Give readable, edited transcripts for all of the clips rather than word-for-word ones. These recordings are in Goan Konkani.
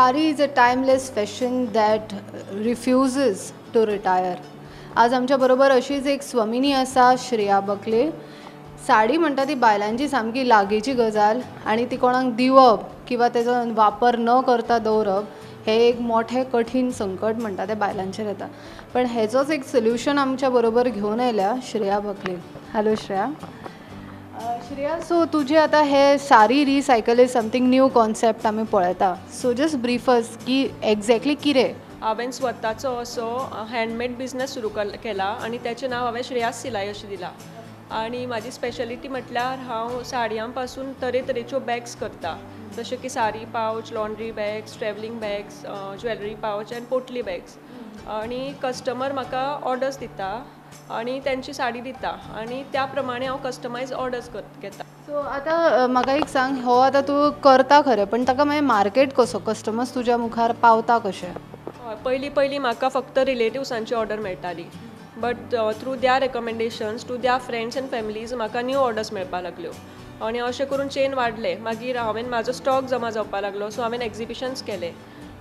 Sari is a timeless fashion that refuses to retire. आज आमच्या बरोबर अशीच एक स्वमिनी आसा, श्रेया बकले. साडी म्हणटा ती बायलांची सामकी लागींची गजाल आनी ती कोणाक दिवप किंवा तेजो वापर न करता दवरप हें एक मोठें कठीण संकट म्हणटा तें बायलांचेर येता. पण हेजोच एक सोल्युशन आमच्या बरोबर घेवन आयल्या श्रेया बकले. हॅलो श्रेया. श्रेया, सो तुजें आतां हे sari recycle is something new concept आमी पळयता. सो जस्ट ब्रीफ अस की एग्जॅक्टली कितें? हांवें स्वताचो असो हँडमेड बिजनस सुरू केला आनी तेचें नांव हांवें श्रेयास सिलाई अशें दिलां. आनी म्हाजी स्पेशलिटी म्हटल्यार हांव साडयां पासून तरेतरेच्यो बॅग्स करता, जशें की sari pouch, laundry bags, travelling bags, jewellery pouch आनी पोटली बॅग्स. आनी कस्टमर म्हाका ऑर्डर्स दिता आनी तेंची साडी दिता आनी त्या प्रमाणे हांव कस्टमायज ऑर्डर्स घेता. सो आतां म्हाका एक सांग, हो आतां तूं करता खरें, पण ताका मागीर मार्केट कसो, कस्टमर्स तुज्या मुखार पावता कशें? हय, पयलीं पयलीं म्हाका फक्त रिलेटिव्सांची ऑर्डर मेळटाली, but through their recommendations to their friends and families म्हाका न्यू ऑर्डर्स मेळपाक लागल्यो आनी अशें करून चेन वाडलें. मागीर हांवें म्हाजो स्टॉक जमा जावपाक लागलो, सो हांवें एग्जिबिशन्स केले.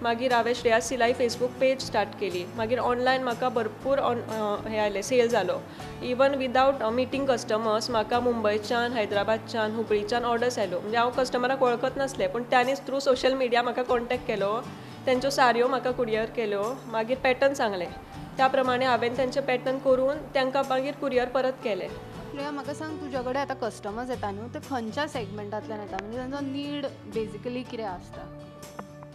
मागीर हांवें श्रेया सिलाई फेसबूक पेज स्टार्ट केली. मागीर ऑनलायन म्हाका भरपूर हें आयलें, सेल जालो. इवन विदावट मिटींग कस्टमर्स म्हाका मुंबयच्यान, हैदराबादच्यान, हुबळीच्यान ऑर्डर्स आयल्यो. म्हणजे हांव कस्टमराक वळखत नासलें, पूण तांणीच थ्रू सोशल मिडिया म्हाका कॉन्टेक्ट केलो, तेंच्यो साडयो म्हाका कुरियर केल्यो, मागीर पॅटर्न सांगलें, त्या प्रमाणे हांवें तेंचे पॅटर्न करून तांकां मागीर कुरियर परत केलें. श्रेया, म्हाका सांग, तुज्या कडेन आतां कस्टमर्स येता न्हू, ते खंयच्या सेगमेंटांतल्यान येता, म्हणजे तांचो नीड बेजिकली कितें आसता?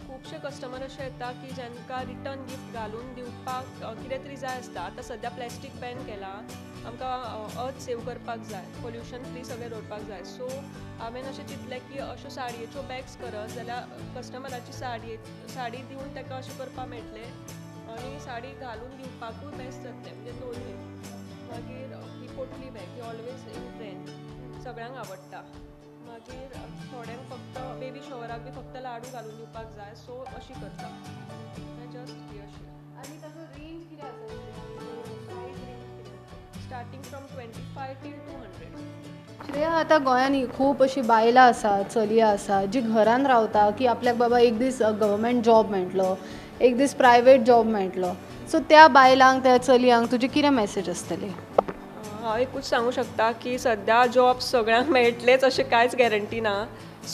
खुबशे कस्टमर अशे येता की जांकां रिटर्न गिफ्ट घालून दिवपाक कितें तरी जाय आसता. आतां सद्या प्लास्टीक बॅन केला, आमकां अर्थ सेव करपाक जाय, पोल्युशन फ्री सगळें दवरपाक जाय. सो हांवें अशें चिंतलें की अश्यो साडयेच्यो बॅग्स करत जाल्यार कस्टमराची साडी दिवन ताका अशें करपाक मेळटलें आनी साडी घालून दिवपाकूय बेस्ट जातलें, म्हणजे दोनूय. मागीर ही पोटली bag he always in trend, सगळ्यांक आवडटा. मागीर थोड्यांक फक्त बेबी शॉवराक बी फक्त लाडू घालून दिवपाक जाय, सो अशी करता, जस्ट ही अशी. आनी ताजो रेंज कितें आसा? प्रायस रेंज कितें? Starting from 25 till 200. श्रेया, आतां गोंयांनी खूब अशीं बायलां आसा, चलयां आसा जी घरान रावता की आपल्याक बाबा एक दीस गव्हर्मेंट जॉब मेळटलो, एक दीस प्रायवेट जॉब मेळटलो. सो त्या बायलांक, त्या चलयांक तुजी कितें मॅसेज आसतली? हांव एकूच सांगूं शकता की सद्या जॉब सगळ्यांक मेळटलेच अशें कांयच गॅरंटी ना.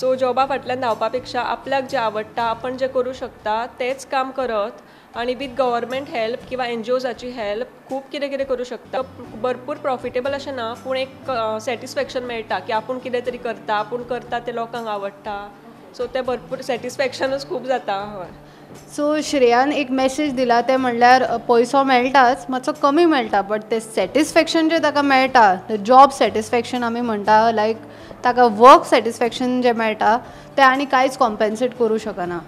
सो जॉबा फाटल्यान धांवपा पेक्षा आपल्याक जें आवडटा, आपण जें करूं शकता तेंच काम करत आनी विथ गव्हर्मेंट हेल्प किंवा एन जी ओजाची हेल्प खूब कितें कितें करूं शकता. भरपूर प्रॉफिटेबल अशें ना, पूण एक सॅटिस्फॅक्शन मेळटा की आपूण कितें तरी करता, आपूण करता तें लोकांक आवडटा. सो तें भरपूर सॅटिस्फॅक्शनूच खूब जाता. हय. सो श्रेयान एक मॅसेज दिला, तें म्हणल्यार पयसो मेळटाच, मातसो कमी मेळटा, बट तें सॅटिस्फॅक्शन जें ताका मेळटा, जॉब सॅटिस्फॅक्शन आमी म्हणटा, लायक ताका वर्क सॅटिस्फॅक्शन जें मेळटा तें आनी कांयच कॉम्पेन्सेट करूं शकना.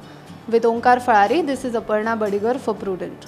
With Omkar Falari, this is Aparna Badigar for Prudent.